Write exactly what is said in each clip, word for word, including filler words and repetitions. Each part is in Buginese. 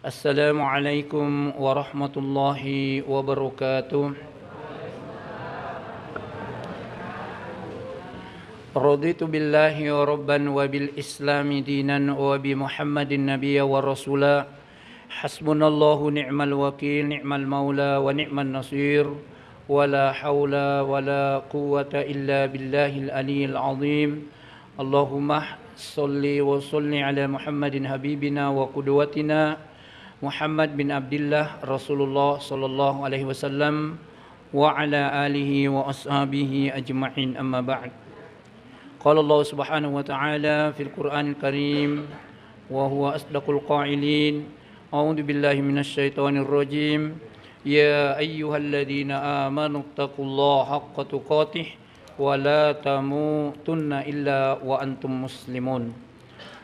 Assalamualaikum warahmatullahi wabarakatuh. Raditu billahi rabban wa bil islami dinan wa bi Muhammadin nabiyya wa rasula. Hasbunallahu ni'mal wakil, ni'mal maula wa ni'man nasir. Wa la haula wa la quwwata illa billahil aliyil azim. Allahumma sholli wa salli ala Muhammadin habibina wa qudwatina Muhammad bin Abdillah Rasulullah sallallahu alaihi wasallam wa ala alihi wa ashabihi ajma'in, amma ba'd. Qala Allah subhanahu wa ta'ala fil Qur'anil Karim wa huwa asdaqul qailin. A'udzu billahi minasy syaithanir rajim. Ya ayyuhalladzina amanu taqullaha haqqa tuqatih wa la tamutunna illa wa antum muslimun.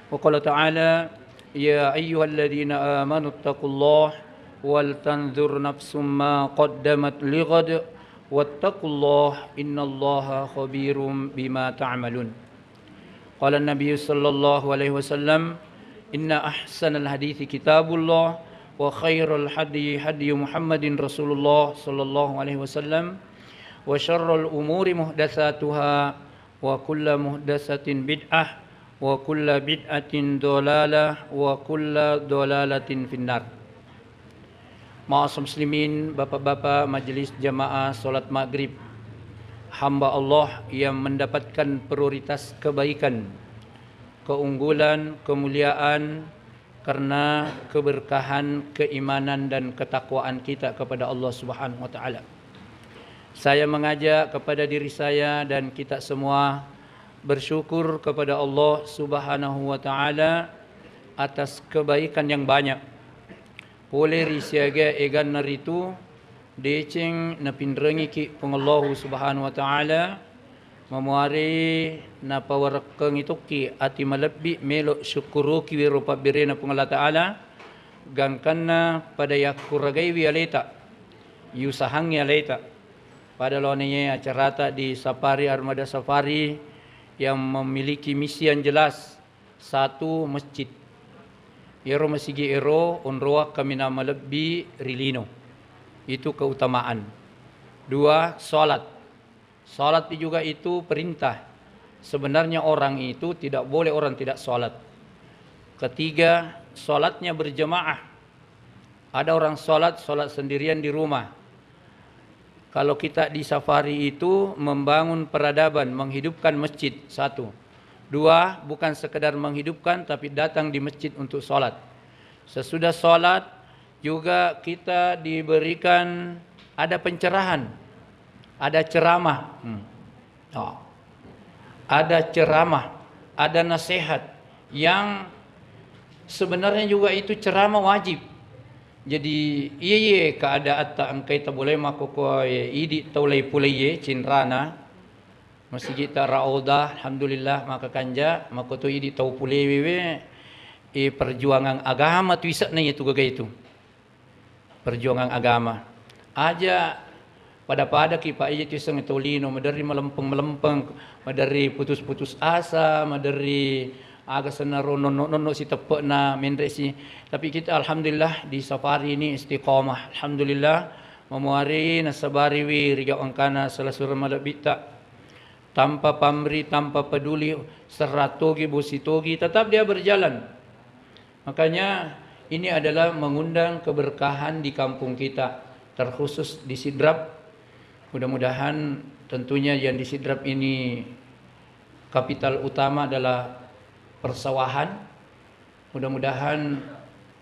Wa qala ta'ala, ya ayyuhalladzina amanu taqullaha wal tanzur nafsum ma qaddamat lighad wattaqullah innallaha khabirum bima ta'malun. Qala Nabi sallallahu alaihi wasallam, inna ahsanal hadithi kitabullah wa khairal hadi hadi Muhammadin Rasulullah sallallahu alaihi wasallam, wa syarrul umuri muhdatsatuha wa kulla muhdatsatin bid'ah wa kulla bid'atin dhalalah wa kulla dhalalatin finnar. Ma'asyiral muslimin, bapak-bapak majelis jamaah salat maghrib, hamba Allah yang mendapatkan prioritas kebaikan, keunggulan, kemuliaan karena keberkahan keimanan dan ketakwaan kita kepada Allah Subhanahu wa taala. Saya mengajak kepada diri saya dan kita semua bersyukur kepada Allah Subhanahu wa taala atas kebaikan yang banyak. Pole ri siaga eganna ritu, deceng napinrengiki Puang Allahu Subhanahu wa taala, mamuare napawarekkengi tokki ati malebbi melo syukkuruki wero pabberena Puang Allah Taala, gangkanna pada yakkuragaiwi aleta, yusahangngi aleta. Pada laoniye acarata di Safari Armada Safari yang memiliki misi yang jelas. Satu, masjid. Iyaro masigi ero onroang kaminang malebbi ri lino. Itu keutamaan. Dua, salat. Salat juga itu perintah. Sebenarnya orang itu tidak boleh orang tidak salat. Ketiga, salatnya berjamaah. Ada orang salat, salat sendirian di rumah. Kalau kita di Safari itu membangun peradaban, menghidupkan masjid, satu. Dua, bukan sekedar menghidupkan, tapi datang di masjid untuk salat. Sesudah salat juga kita diberikan, ada pencerahan, ada ceramah. Hmm. Oh. Ada ceramah, ada nasihat yang sebenarnya juga itu ceramah wajib. Jadi, iya, iya, keadaatta engkai tabolai makkokkoe idi tau lai pulaiye cinrana. Masigitta Raudhah, alhamdulillah, maka kanja, makkoto idi tau pulewewe, eh, perjuangan agama tu ise'na iya tu gaga itu. Perjuangan agama. Aja pada-padaki, Pak, iya tu iseng tau lino, maderri malempeng-malempeng, maderri putus-putus asa, maderri aga senaro nonno-nonno siteppe'na, menre si. Tapi kita alhamdulillah di Safari ini istiqomah. Alhamdulillah, mamuari nasabariwi ri gau engkana selessureng malebbitta. Tanpa pamri, tanpa peduli, serratogi, bositogi, tetap dia berjalan. Makanya, ini adalah mengundang keberkahan di kampung kita, terkhusus di Sidrap. Mudah-mudahan tentunya yang di Sidrap ini kapital utama adalah persawahan. Mudah-mudahan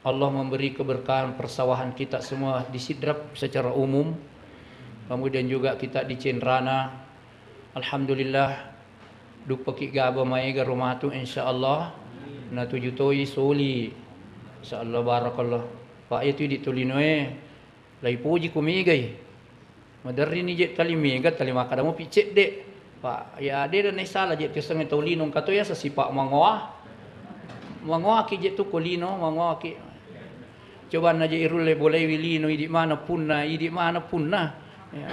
Allah memberi keberkahan persawahan kita semua di Sidrap secara umum. Kemudian juga kita di Cinrana. Alhamdulillah, duppaki gaba maega ro matu, insyaallah. Natuju toi soli. Insyaallah, barakallah. Pak, iya tu idi tolinoe, laipoji ko megai. Maderrini je tali mega, tali makkada mopi cedde. Pak, ya de dan sala je tiasengnge tau lino engka to yaseng sipa mangoa. Mangoaki je tu ko lino, mangoaki. Cobanna je irulle bolaiwi lino, idi mana punna, idi mana punna. Ya.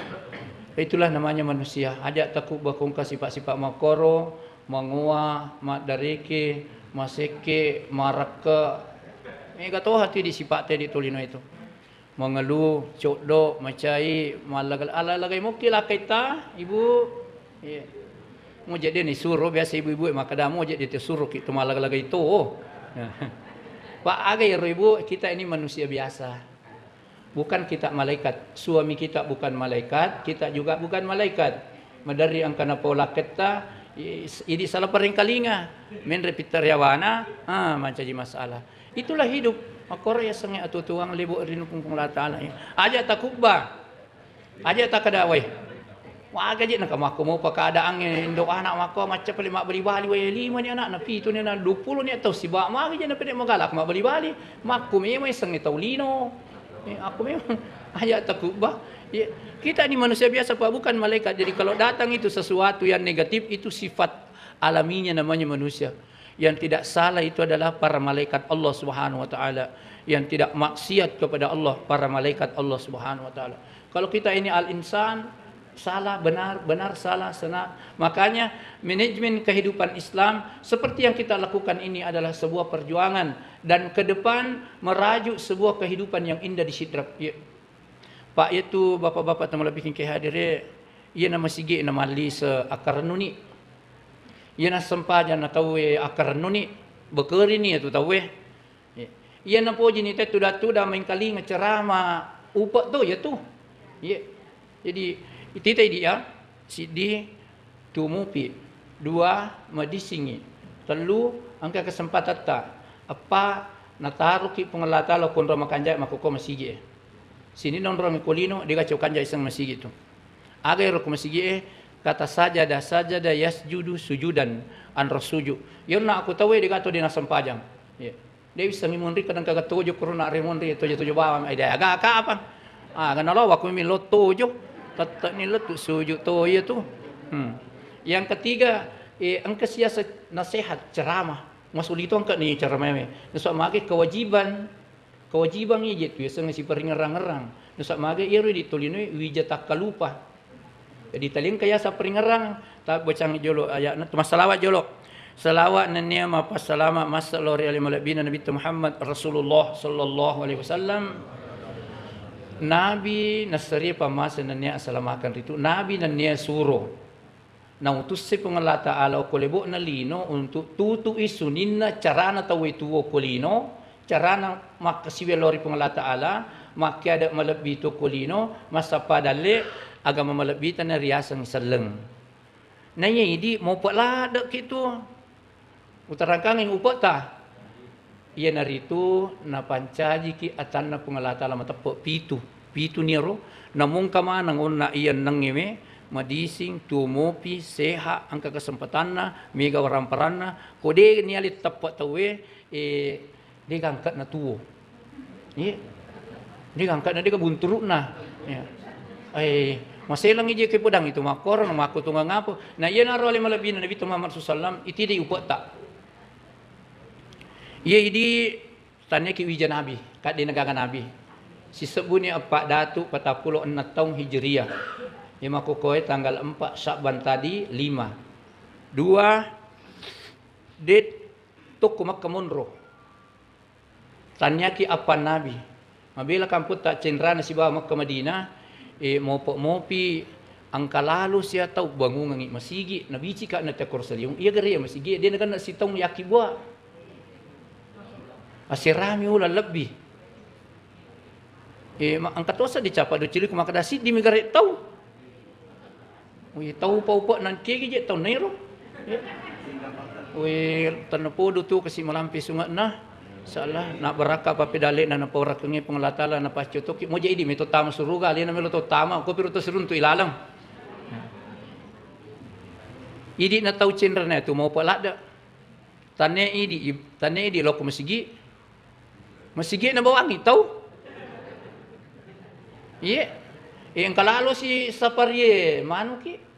Itulah namanya manusia. Aja takubba ko engka sipa-sipa makkoro, mangoa, maddareke, masekke, marakka. Mega toha tu di sipa'te di tolino itu. Mangelu, coddo, macai, mallaga-, ala-lagai mokki lakkaitta, Ibu. Iya. Mo jadi ni suro biasa ibu-ibu makkeda mo jadi te suro ki tu mallaga-lagai to. Pak, aga ero, Ibu, kita ini manusia biasa. Bukan kita malaikat. Suami kita bukan malaikat, kita juga bukan malaikat. Maderri engka napaulakketta, i-, idi sala parengkalinga. Menre pittariawana, ah, mancaji masalah. Itulah hidup. Makkoro yasengnge atuo-tuoang lebo ri Puang Allah Taala. Aja takubba. Aja takkeda, "Wai, waga je naka makko mopa keadaangnge indo anak makko macca pale mabbali-bali, wai lima ni anak, na pitu ni anak, dua puluh ni tau siba magi je na pede magala ko mabbali-bali." Makko memang yasengnge tau lino. Eh, aku memang aja takubba. Ya, kita ni manusia biasa, Pak, bukan malaikat. Jadi kalau datang itu sesuatu yang negatif, itu sifat alaminya namanya manusia. Yang tidak salah itu adalah para malaikat Allah Subhanahu wa Ta'ala. Yang tidak maksiat kepada Allah, para malaikat Allah Subhanahu wa Ta'ala. Kalau kita ini al-insan, salah, benar, benar, salah, sena-, makanya manajemen kehidupan Islam seperti yang kita lakukan ini adalah sebuah perjuangan dan ke depan merajuk sebuah kehidupan yang indah di Sidrap. Ya. Pak, itu bapak-bapak tau malebbiking ke hadire, iya na masigi na malli se akkarennu ni. Iya na sempajang na tauwe akkarennu ni, bekeri ni itu tauwe. Iya, iya na poji ni te tuda-tuda maingkalinga ceramah upe to ya tu. Iya. Jadi, itita idi ya, siddi, tuo mupi, dua, madissingngi, tellu, engka kesempatatta, eppa, nataroki Puang Allah Taala konro makanjai makkoko masigi e. Sininna onrong ko lino, dega cau kanjai iseng masigi tu. Aga ero ko masigi e, kata sajada, sajada yasjudu sujudan, anro suju. Yonna aku tauwe dega to dena sempajang. Iya. De wissengngi monri kadang kaga tojo korona re monri tojo-tojo bawang. Eh, de aga ka apa? Ah, gana lo wakku mi lo tojo. Tette ni lettu suju to iya tu. Hmm. Yang ketiga, eh, engka siasa nasehat, ceramah. Masuli to engka ni ceramah me. Nasa mage kewajiban. Kewajiban iya je tu yasengnge siparingerang-ngerang. Nasa mage iyaro di tolinoi wija takkalupa. Jadi talengka yasa paringerang, tabbacangngi jolo aya'na, tu massalawat jolo. Salawat nennia mappassalama massa lao ri ale malebbina Nabitta Muhammad Rasulullah sallallahu alaihi wasallam. Nabi nassaria pammase nennia asalamakeng ritu. Nabi nennia suro. Nautusse Puang Allah Taala okko lebo'na lino untuk tutui suninna carana tauwe tuo ko lino, carana makkasiwiang lao ri Puang Allah Taala, makkeada malebbi to ko lino, massappa dalle agama malebbi tana riaseng selleng. Naiya idi mopa ladde ki tu. Uterangkangi upe'ta. Iyanaritu napancajiki atanna Puang Allah Taala mateppe pitu. Pitu niro namungka maneng onna iyennengnge we madising, tuo mopi, seha, engka kesempatanna, mega waramparanna. Ko de niale teppe tauwe, eh, de gangkana tuo. Iya. De gangkana de bunturu'na. Iya. Eh, maselangi je ke pedang itu makkoro na makkutungang apa. Na iyanaro ale malebbina Nabi Muhammad sallallahu alaihi wasallam iti de upe'ta. Iya idi tanniaki wija nabi, kadde nagaga nabi. Sisebbuni eppa datu patappulo enneng taung Hijriah. Iya makkukoe tanggal empat Sya'ban tadi lima. Dua, de tokko Makka monro. Tanniaki appa nabi. Mabela kamputta cenrana sibawa Makka Madinah, eh, mopo mopi engka lalo sia tau bangungengngi masigi, nabicika na tekkoro saliweng. Iya gare masigi, de nagenna sitaung yakkibua. Aserami uleng lebbi. Eh, ma-, engka tosa dicapa dociliku makkeda siddi mi gare tau. Wih, tau upa-upa nangkegi je tau nairo. Wih, tennapodo tu kasi malampe sunge'na. Insyaallah, na barakka papedalle'na napaurakengnge Puang Allah Taala napaccotoki. Moja idi meto tama suruga, alena melo to tama, kopi ro to siruntu ilaleng. Idi na tau cenrana tu maupa ladde. Tanne idi, tanne idi loko masigi. Masigi na bawangi tau. Iye. Eh, engka lalo si saparie manuki.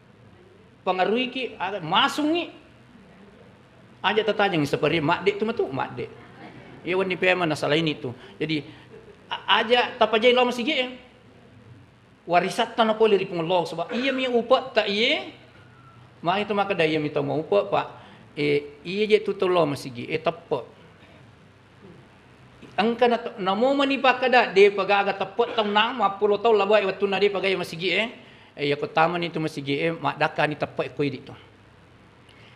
Pangaruiki, aga, masungi. Aja tatajengi saparie, madde tu matu, madde. Iya wenni pema nasalaini tu. Jadi, a-, aja tapajai lao masigi e. Warisatta na pole ri Puang Allah, sebab iya mi upe'ta iye. Magi tu makkeda iya mi tau maupe, Pak. Eh, iya je tu tau lao masigi, eh, teppe. Engka na, namo mani pakkeda, de' pa gaga teppe' taunna, mappulo taung labae wettunna de' pa gaga masigi'e. Eh, iya ko tamani tu masigi'e, maddakkani teppe' ko idi' tu.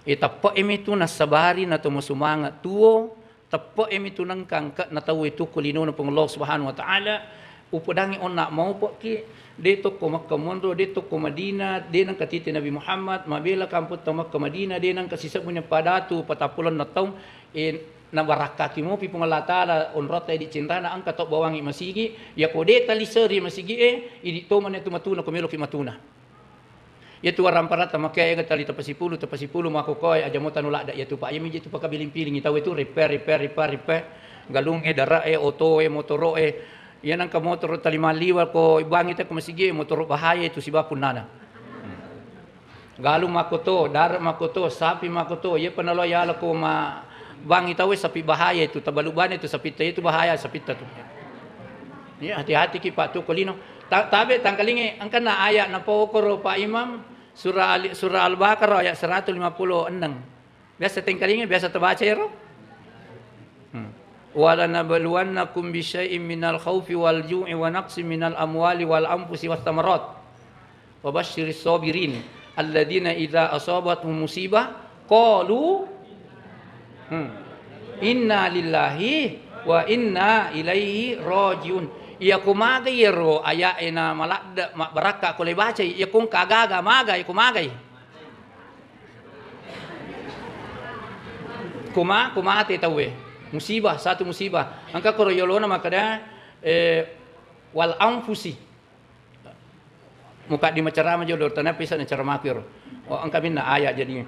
Eh, teppe'e mi tu nassabari na to masumanga' tuo, teppe'e mi tu nengka engka na tauwe tu ko linona Puang Allah Subhanahu wa Ta'ala, upodangngi onna' maupe'ki, de' tokko Makkah monro, de' tokko Madinah, de' nengka tite Nabi Muhammad, mabela kamputta Makkah Madinah, de' nengka sisebbu ni padatu, patappulo enneng taung, eh, nabarakkaki mopi Puang Allah Ta'ala onrotta idi' cinrana engka to bawangngi masigi', iya ko de' taliseri masigi'e, idi' tomani tu matuna ko meloki matuna. Iya tu waramparatta makkeda ega tali tapasipulu, tapasipulu makkukoe aja mo tanu ladda iya tu, Pak. Iya miji tu pakabiling-pilingi tauwe tu, rippe, rippe, rippe, rippe. Galungnge, dare'e, otoe, motoro'e. Iya nengka motoro tali malliwa ko bangngi te ko masigi'e, motoro bahaya itu siba punnana. Galung makkoto, dare' makkoto, sapi makkoto, iya pa nalo yala ko ma bangngi tauwe sapi bahaya itu, tabalu bane tu sapitta itu bahaya sapitta tu. Iya, hati-hati ki, Pak, tu ko lino. Ta-, tabe tangkalingi, engkana ayat napokoro, Pak Imam, surah Ali, surah Al-Baqarah ayat seratus lima puluh enam. Biasa tengkalingi, biasa tabaca ero? Hmm. "Walanabluwannakum bisyai'in minal khaufi wal ju'i wa naqsin minal amwali wal anfusi was samarat. Wa basyiris sabirin. Alladzina idza asabatuhum musibah qalu, hmm, inna lillahi wa inna ilaihi rajiun." Iya ko magai ero aya'e na maladde' mabbarakka ko le bacai, iya ko engka gaga magai, ko magai. Ko ma-, ko mate tauwe. Musibah, satu musibah. Engka koro yolona makkeda, eh, wal anfusi. Mukaddi macerama jolo, tana pisa na ceramaku ero. Oh, engka minna ayat jadi.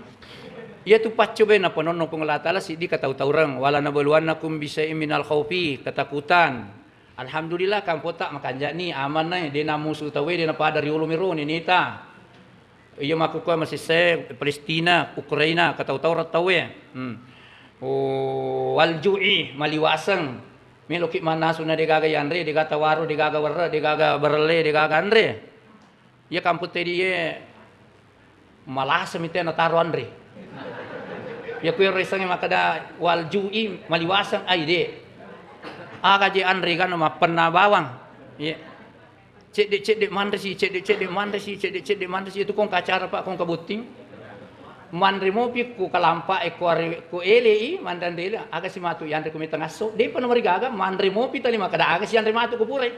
Iya tu paccobe napanonno Puang Allah Ta'ala siddi katau-taureng. "Walanabluwannakum bisyai'in minal khaufi," ketakutan. Alhamdulillah, kampotta makanja' ni, aman ni, de' namusu tauwe, de' napada riolo miro ni nita. Iya makkukua masesse Palestina, Ukraina, katau-taureng tauwe. Hmm. Oh, wal ju'i, maliwaseng. Meloki mannasu na de' gaga yanre, de' gaga tawaro, de' gaga werre, de' gaga barelle, de' gaga anre. Iya kampotta idi' ye, malasa mi te nataro anre. Iya ku ero isengnge makkeda wal ju'i maliwaseng, ai de'. Aga je anre gana mappenna bawang. Iya. Cedde'-cedde' manresi, cedde'-cedde' manresi, cedde'-cedde' manresi, itu ko engka acara, Pak, ko engka botting. Manre mopi ku kalampa'e, ko are, ko ele'i, manre anre ele, aga si matu yanre ko metengngasso. De' pa namarigaga, manre mopi tali makkeda aga si yanre matu ko purai.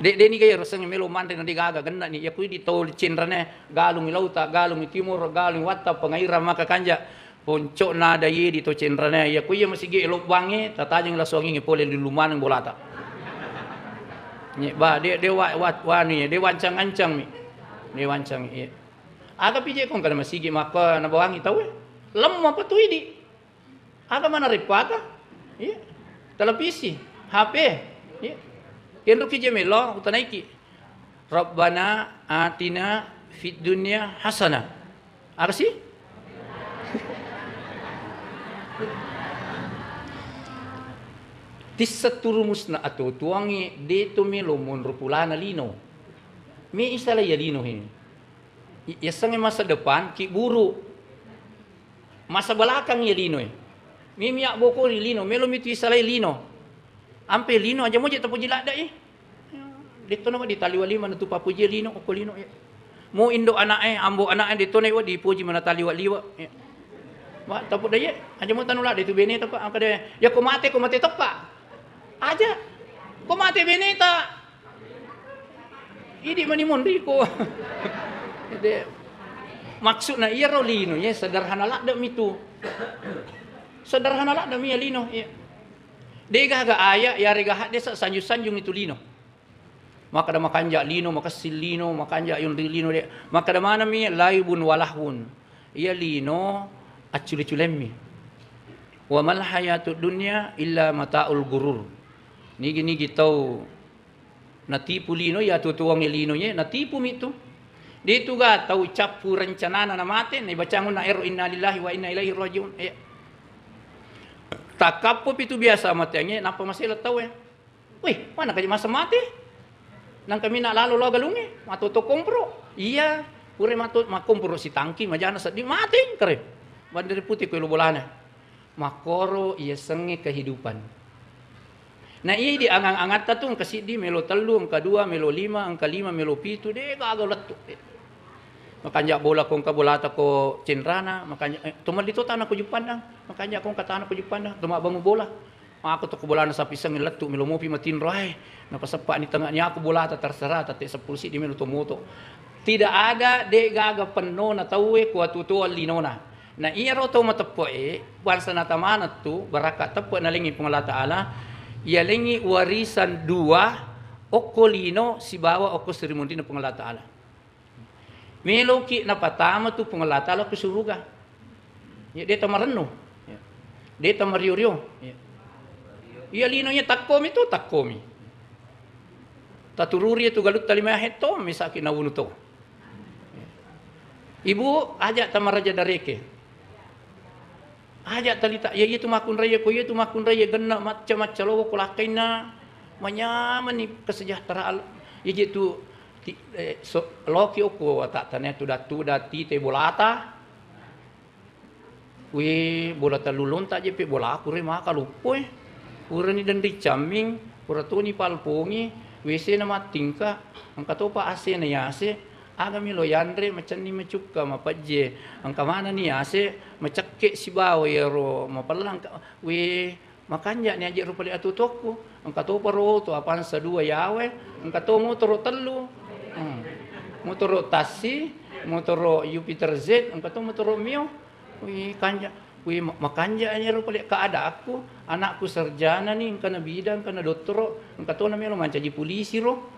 De', de' ni gaya roseng melo manre na de' gaga, genna' ni. Iya ku idi' tau cenrane, galungi lauta, galungi timoro, galungi watta, pangairang maka kanja'. Ponco'na ada idi' to cenrane, iya ku iya masigi lobbangnge, tatajeng laso angingnge pole lillu maneng bolata. Nye, ba, de', de' wa-, wa-, wanu ye, de' wancang-ancang mi. De' wancang, iya. Aga pi je' ko engka na masigi makko nabawangi tauwe. Lemma pa tu idi'. Aga mana reppata? Iya. Televisi, H P. Iya. Kenroki je' melo utanaiki. Rabbana atina fid dunya hasanah. Aga si? Tisseng tu rumusna atuo-tuongnge, de' to melo monro pulana lino. Me isala iya lino he. I-, yasengnge masa depan ki buru. Masa belakang iya lino e. Mimi abbokori lino, melo mi tu isalai lino. Ampe lino aja moje tapoji ladde i. Detto na wedding taliwa lima na tu papojie lino, okko lino, ya. Mo indo anak e, ambo anak e, detto na wedding dipoji mana taliwa liwa, ya. Wa, tapo daye, aja mo tanu ladde tu bene tapa, angka de, ya ko mate, ko mate teppa. Aja. Ko mate bene ta. Idi mani monri ko. De, maksudna iyaro lino, ya, sederhana ladde mi tu. Sederhana ladde mi ya lino, ya. De gaga aya, ya rega hadde sa sanjung-sanjung itu lino. Makkeda makanja lino, makessing lino, makanja yonri lino, de. Makkeda maneng mi laibun walahwun. Iya lino accule-culemmi. Wa mal hayatud dunya illa mataul gurur. Nigi-nigi tau natipu lino, iya tutuangnge lino ye, natipu mi tu. De tu ga tau cappu rencanana na mate, na ibacang na ero innalillahi wa inna ilaihi rajiun. Iya. Takkappo pi tu biasa mateangnge, nappa masela tau e. Wih, mana kaji masa mate? Nang kami nak lalo lo galunge, mato to kompro. Iya, pure mato, ma kompro sitangki, majana seddi, mate kare. Bandere putih ko lo bolana. Makkoro iyasengnge kehidupan. Na iya di angang-angatta tu engka siddi melo tellu, engka dua melo lima, engka lima melo pitu, de gaga lettu. Makanja bola ko engka bolata ko cenrana, makanja, eh, to melli to tana ko Juppandang, makanja ko engka tana ko Juppandang, to mabbangung bola. Mako to ko bolana sapi seng lettu melo mopi matinro ae. Napaseppa ni tengah ni aku bolata terserah tette seppulo siddi melo to moto. Tidak ada de gaga pennona tauwe ko atuo-tuo linona. Na iyaro tau mateppe'e, bangsana tamaneng tu, barakka teppe nalengngi Puang Allah Ta'ala, iyalengngi warisan dua, okko lino sibawa okko sirimunrinna Puang Allah Ta'ala. Meloki napatama tu Puang Allah Ta'ala ku suruga. Ya, de tamarennu. Ya. De tamario-rio. Ya. Iya lino iya takkomi tu, takkomi. Tatururi tu galutta lima hetto, misaki nawunu to. Ibu, aja tamaraja dareke. Aja talita, ya iya tu makkunraiya, ko iya tu makkunraiya, genna macca-macca lowo ko lakkainna, manyamani kesejahteraan. Iya je tu ti-, eh, so, loki okko watatta ne tuda-tuda tite bolata. Wé, bola tellu lonta jeppe bolaku ré maka loppoé. Purani denri camming, pura toni palpongi, W C na mattingka, engka topa A C na yase, aga melo yanré macenning macukka mapejje, engka manenni yase, macekke sibawa iyaro mapella engka, wé, makanja'ni aje ro pale atuo-tuokku, engka topa ro oto Avanza dua yawe, engka to motoro tellu, hmm, motoro tassi, motoro Jupiter Z, engka to motoro Mio. Wih, kanja, wih, ma-, makanja ero pale keadaanku, anakku sarjana ni, engkana bidan, engkana dottoro, engka tona melo mancaji polisi ro.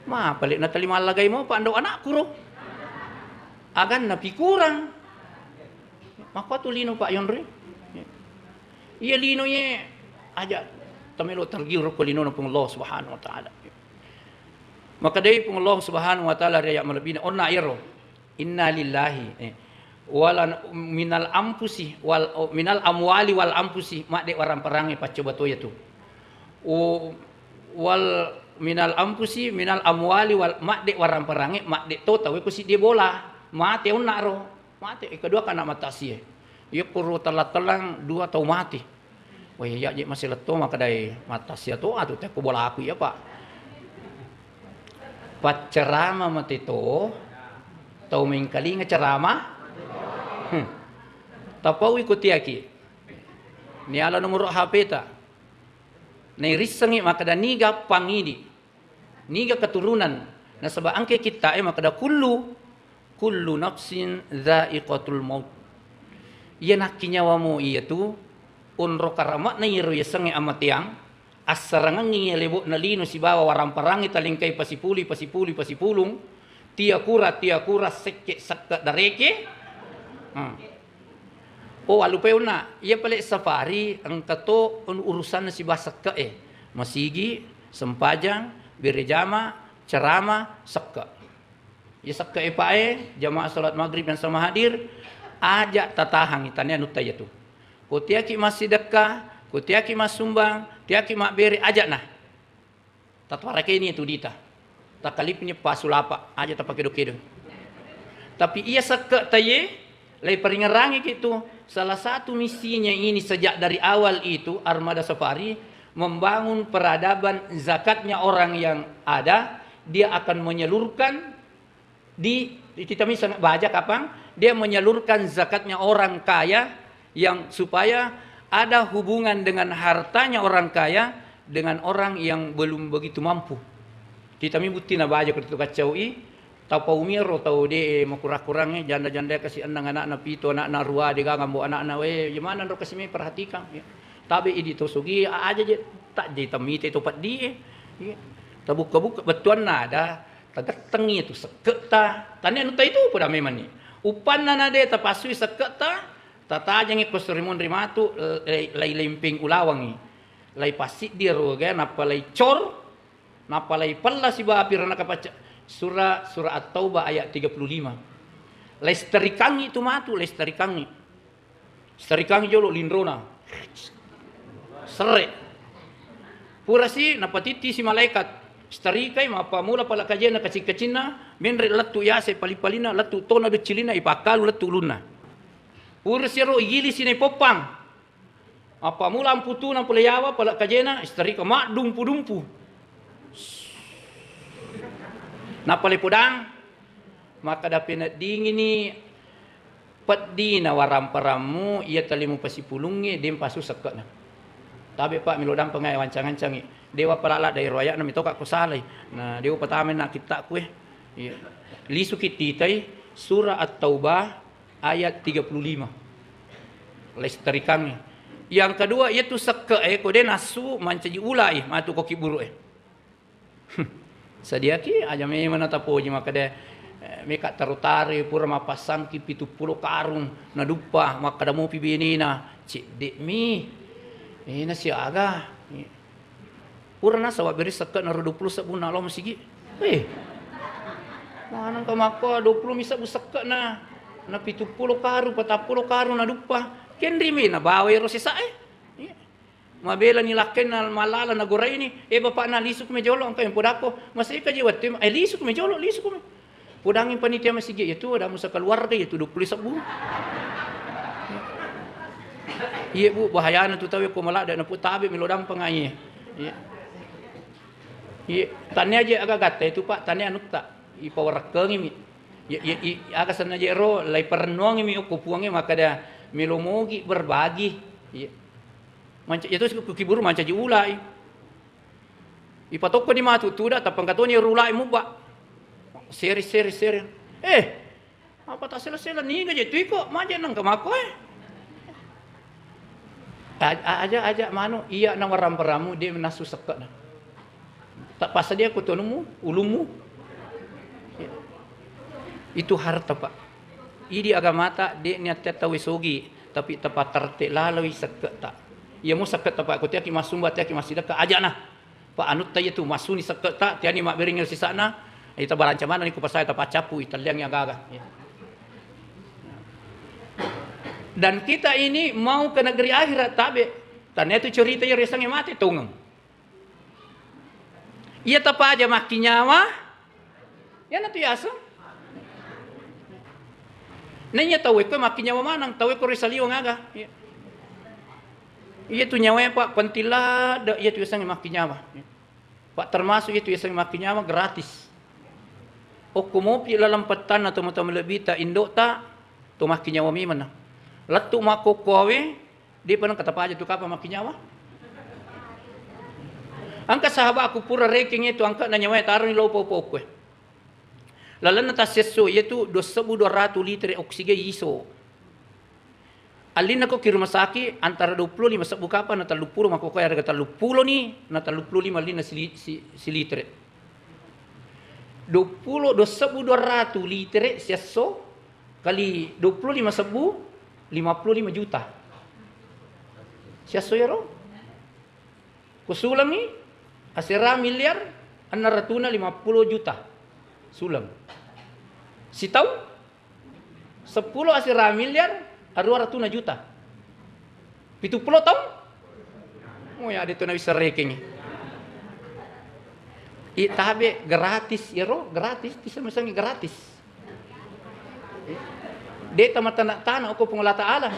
Ma pale natalima allagai mopa ando anakku ro. Aganna pi kurang. Makkua tu lino, Pak, yonri. Iya lino ye aja tamelo tergiur ko linona Puang Allah Subhanahu wa Ta'ala. Maka dai Puang Allah Subhanahu wa Ta'ala ri ayat malebbina onna ero. Inna lillahi, eh, wala minal ampusi wal, oh, minal amwali wal ampusi, madde warang-parangnge paccoba toya tu. Oh, wal minal ampusi, minal amwali wal, madde warang-parangnge, madde to tawe ko siddi bola. Mate onna ro. Mate, eh, kedua kana matasie. Iya kuro telang-telang dua tau mati. Wah, iya je masih letto makkedai matasia to atu tekko bolaku iya, Pak. Paccerama mate to, tau mengkalinga cerama. Hmm. Tapaui ko tiaki. Niala nomoro H P ta. Nairissengi makkeda niga pangidi. Niga keturunan. Nasaba engke kittae makkeda kullu, kullu nafsin dzaiqatul maut. Iya nakki nyawamo iyatu onro karama'na iyaro yasengnge amateang, assarangengngi iya lebo'na lino sibawa warang-parangngi talengkai pasipului, pasipului, pasipulung, tiakura, tiakura, sekke, sekke, dareke. Hmm. Oh, allupai onna, iya pale safari engka to anu urusanna siba sekke'e. Masigi, sempajang, bere jama, cerama, sekke. Iya sekke'e pae, jamaah salat maghrib yang sama hadir, aja tatahangi, tania nutta iyatu. Ko tiaki massidekka, ko tiaki massumbang, tiaki mabbere, aja na. Tatuarakeni tu dita. Takkalipni pasulapa, aja tapakedo-kedo. Tapi iya sekke taye, lai paringerangi ki tu, salah satu misinya ini sejak dari awal itu, Armada Safari, membangun peradaban zakatnya orang yang ada, dia akan menyalurkan di, di kita misalnya baja kapang, dia menyalurkan zakatnya orang kaya yang supaya ada hubungan dengan hartanya orang kaya dengan orang yang belum begitu mampu. Kita mi buttina baja ko tu kaccau'i, tau paumiro tau de makura-kurangnge, janda-janda kasi enneng anakna, pitu anakna, rua de gaga mbo anakna, we, gimana ro kasi me perhatikan, ya. Tabe idi to sugi aja je, tak je tamite to peddi, ya. Tabukka-bukka bettuanna ada, tagettengngi tu sekke'ta, tania nutta itu pada memang ni. Upanna na de tapassui sekke'ta, tatajengngi ko surimunri matu, lai, lai lempeng ulawangngi. Lai passiddi ruga, nappa lai cor, nappa lai pella sibawa pirana kapacca. Sura, sura At-Taubah ayat tiga puluh lima. Lai sterikangngi tu matu, lai sterikangngi. Sterikangngi jolo linrona. Serre. Purasi napatitti si malaikat. Sterikai mappamula pala kajenna kacing-kacinna, menre lettu yase pali-palina, lettu tona duccilinna, ipakkalu lettu ulunna. Purasi ro igili sinai poppang. Appammula amputuna pole yawa pale kajena, isterika maddumpu-dumpu. Nappa le podang, makkeda peneddingini peddina waramparammu iya tali mupasipulungnge, de mpasu sekke'na. Tabe, Pak, melo dampengngai wancang-ancangi. Dewa palala daero aya'na mitoka ko salai. Na dewa patamai na kitta'ku e. Iya. Lisuki titai surah At-Taubah ayat tiga puluh lima. Lesterikangngi. Yang kedua, iyatu sekke'e ko de nassu mancaji ulai matu ko kiburu e. Sadiaki aja memang natapoji makkeda, eh, meka taru-taru pura mappasangki pitu pulo karung, naduppa makkeda mopi benena, cedde'mi. Eh, nasiaga. Pura nasaba beri sekke'na ro dua pulo sebbunna lao masigi. Eh. Manengka makko dua pulo mi sebbu sekke'na, na pitu pulo karung, patappulo karung naduppa. Kenrimi nabawa ero sesa'e. Iya. Mabelani lakkenna malala nagoraini, "Eh, bapakna, lisuku me jolo, engka yang podako." Maseka je wettu, "Eh, lisuku me jolo, lisuku me." Podangi panitia masigi, "Iya tu, ada musa keluarga, iya tu dua pulo sebbu." Iya, Bu, bahayana tu tau ko maladde na putabe melo dampeng ai. Iya. Iya, tania je aga gatta itu, Pak, tania anutta. Ipawarekkengimi. Iya, iya, i-, aga senna je ro, lai perennuangimi ko Puangnge makkeda melo mogi berbagi. Iya. Manca-, iyatu si ku kiburu mancaji ulai. Ipatokko di matu tuda, tappa engka toni ro ulai mubba. Seri, seri, seri. Eh, apa tak sela-sela niga je tu iko, maje nengka mako, eh. A-, a-, aja, aja manu, iya na waramparamu, de nassu sekke'na. Tak pasadiako tu anumu, ulumu. Itu harta, Pak. Idi agamata, de niatta tau sogi, tapi tapatarte laloi sekke'ta. Iya mo sekke'ta, Pak, ko tiaki massumba, tiaki massidekka, ajana. Pak, anutta iya tu, massuni sekke'ta, tiani mabbering sisa'na, ita baranca manani ku pasai, tapaccappu, italliangi aga-aga. Iya. Dan kita ini mau ke negeri akhirat, tabe. Tania tu cerita iya riasengnge mate tongeng. Iya tapaja makkinyawa, iyana tu yaseng. Naiya tau ekko makkinyawa maneng, tau ekko ri saliweng aga. Iya. Iya tu nyawae, Pak, penting ladde, iya tu yasengnge makkinyawa. Pak, termasuk iya tu yasengnge makkinyawa gratis. Okko mopi laleng pettanna tomatoa malebbita indo'ta, to makkinyawa memenna. Lettu makkokkoe, depa nengka tapaja tu kapang makkinyawa. Engka sahabatku pura rekeng itu angka'na nyawae taroni lao poko-poko e. Lalenna tassiesso, iyatu dua sebbu dua ratu litere oksigen iso. Allinna ko ki rumah sakit antara dua pulo lima sebbu kapang na tellu pulo, makkokkoe harga tellu pulo ni, na tellu pulo lima allinna sili-, si-, silitere. Dua pulo, dua sebbu dua ratu litere siesso kali dua pulo lima sebbu, lima pulo lima juta. Siesso iyaro? Kusulengngi asera miliar enneng ratuna lima pulo juta. Suleng. Sitaung seppulo asera miliar arua ratuna juta. Pitu pulo taung? Oh ya, de tu nawisseng rekengngi. I tabe gratis iyaro, gratis, tisa masengngi gratis. De tamatana-tana okko Puang Allah Ta'ala.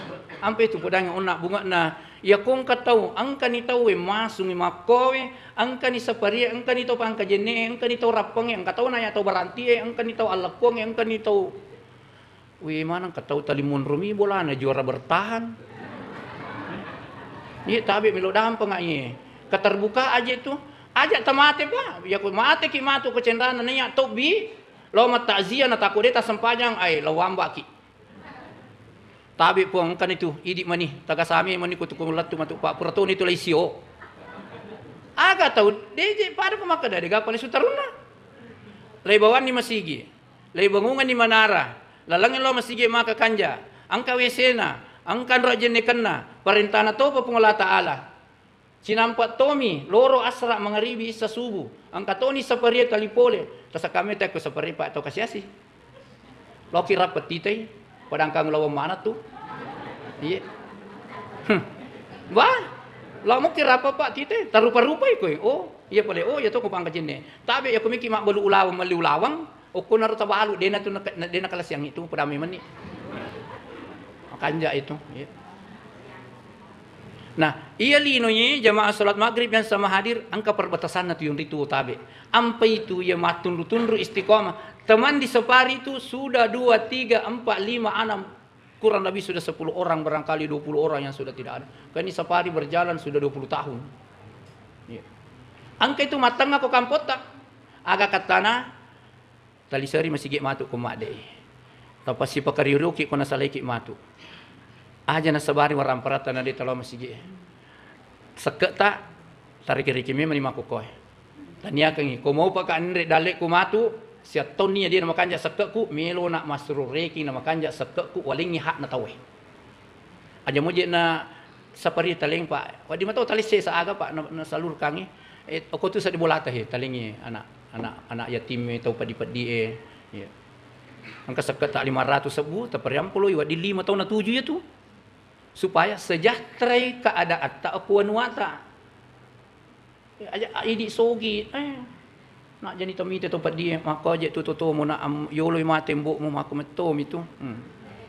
Ampe tu podangi onna bunge'na. Iya ko engka tau, engkani tau e masungi makkoe, engkani saparie, engkani tau pangkajenne, engkani tau rappengnge, engka tau naya tau baranti e, engkani tau allekkuangnge, engkani tau, wi maneng ka tau tali monro mi bolana juara bertahan. Iya tabe melo dampeng ai. Keterbukaan aja tu. Aja tamate, Pak. Ya ko mateki matu ko cenrana naiya tobbi. Lao mattakziah na tako de tassempajang, ai, lao ambaki. Tabe Puang, engkani tu, idi mani, tagasami mani ko tu ko lettu matu, Pak, pura toni tu lai sio. Aga tau, de je pada ko makkeda, de gaga pale sutarunna. Lai bawanni masigi, lai bangunganni manara, lalengngi lao masigi maka kanja, engka W C-na, engka anro ajennekenna, parentana topa Puang Allah Ta'ala. Cinampa tomi loro asra mangaribi issa subuh. Engka toni saparie tali pole. Tasakame tekko saparie, Pak, tau kasiasi. Loki rappa titai, padangkang lawang mana tu. Iya. Hmm. Wah, lamuki rappa, Pak, titai, tarupa-rupai koe. Oh, iya pale. Oh, iya to ko pangkajenne. Tabe iya ko miki mabbalu ulawang, melli ulawang. Okkonaro tabalu, dena tu naka-, dena kalasiang itu, padamai meni. Makanja itu, iya. Nah, iya linoe jamaah salat maghrib yang sama hadir, engka perbatasanna tu yonritu tabe. Ampai tu iya mattunru-tunru istiqomah. Teman di safari itu sudah dua, tiga, empat, lima, enam, kurang lebih sudah sepuluh orang, barangkali dua puluh orang yang sudah tidak ada. Kan ini safari berjalan sudah dua puluh tahun. Iya. Engka itu mattengnga ko kampotta. Aga kattana, taliseri masigi matu ko madde. Tapasipakarioki ko nasalaiki matu. Aja nasabari waramparatta na de talo masigi. Sekketa tariki-riki memang ni makkukoe. Taniakengngi, ko maupa ka anre dalle'ku matu, siattonni ya dia namakanja sekke'ku, melo na massurureki namakanja sekke'ku, walengngi hakna tauwe. Aja moje na sapari taleng, Pak. Wadi mato talesse sa aga, Pak, na, nasalurkangngi. Eh, oko tu sadi bolata he, talengngi anak, anak, anak yatim e, tau peddi-peddi e. Iya. Engka sekke ta lima ratus sebbu, tapariampolo, wadi lima tau na tuju ya tu. Supaya sejahterai keadaatta ko wanuata. Eh, aja, a, idi sogi, eh. Nak jani tomite to peddi, mako aja tu totomu nak am, yoloi mate mbokmu, mako mettomi tu. Hmm.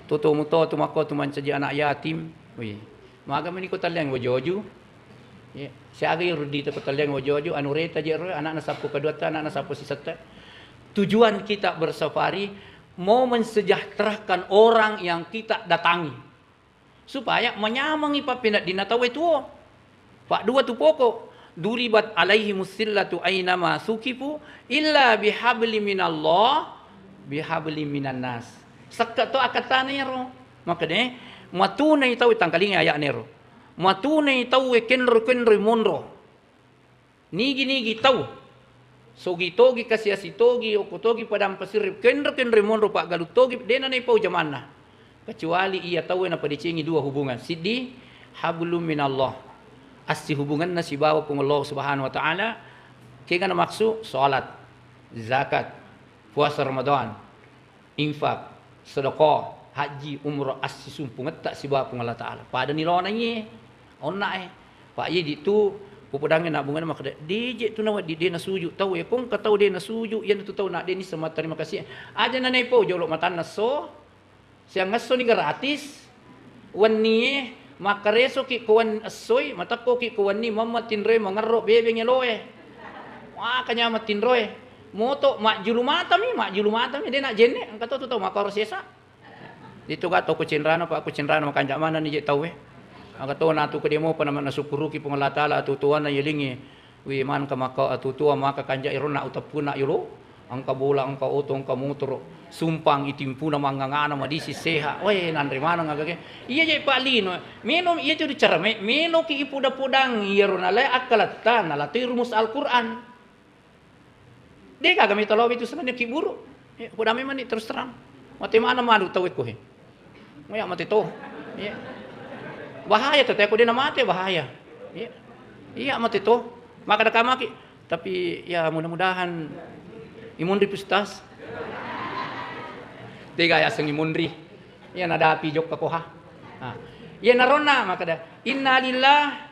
Totomu to tu mako tu mancaji anak yatim. Wih. Maga meni ko talliang wajoju. Ya, siaga yang rudi to ko talliang wajoju, anu reta je ro, anakna sappo keduatta, anakna sappo sisetta. Tujuan kita bersafari mau mensejahterakan orang yang kita datangi. Supaya manyamengngi pappeneddinna tauwe tuo. Paddua tu poko, duribat alaihi musillatu ainama sukifu illa bihabli minallah, bihabli minannas. Sekke to akkattana ero. Makanya, matunai tau tangkalinga ayat nero. Matunai tau kenro-kenro monro. Nigi-nigi tau, sogi togi, kasiasi togi, okko togi padang pasir, kenro-kenro monro, paggalu togi, dena naipau jamanna. Kecuali iya tauwe napadecengi dua hubungan. Siddi, hablum minallah. Assihubunganna sibawa Puang Allah Subhanahu wa Ta'ala. Kega namaksud? Salat, zakat, puasa Ramadan, infak, sedekah, haji, umrah, assisumpungetta sibawa Puang Allah Ta'ala. Pada nilona iye, onna e. Pak, iye di tu, pupudangnge na bungana makkeda, "Deje tu nawedding de nasuju tau e, kongka tau de nasuju, iyana tu tau na de nisseng matterima kasih." Aja nanai pau jolo matanna so, siangesso ni gratis. Wennie, makkaresoki ko wen-, essoi, matekkoki ko wenni, mamma tinroe mangerro bebeng eloe. Maka nyameng tinroe. Moto majjulu matami, majjulu matami, de na jenne, engka to tu tau makkoro sesa. Itu ga to ku cinrana, pa ku cinrana makanja manenni je tauwe. Aga to natu ko de mopa na, nasukkuruki Puang Allah Ta'ala atutuanna yelingi. Wi, manengka maka atutua, maka kanja ironna uteppuna yolo, engka bola, engka oto, engka motoro, sumpang itimpuna mangangana madisi seha. Weh, nanre maneng agage. Iya je Pak Lino, melo iya tu dicerame, meloki ipuda-pudang iyaro nalai akkaletta, nalatoi rumus Al-Quran. De gaga mita lobi tu sebenarnya kiburu. Ya, udah memang ni terus terang. Mate mana madu tau iko he. Iya mate to. Iya. Bahaya to, aku de na mate bahaya. Iya. Iya mate to. Maka ada kamaki. Tapi ya mudah-mudahan imunri pustas. Tega ya seng imunri. Iya nadapi jokka koha. Nah. Iya naronna maka da. Innalillah.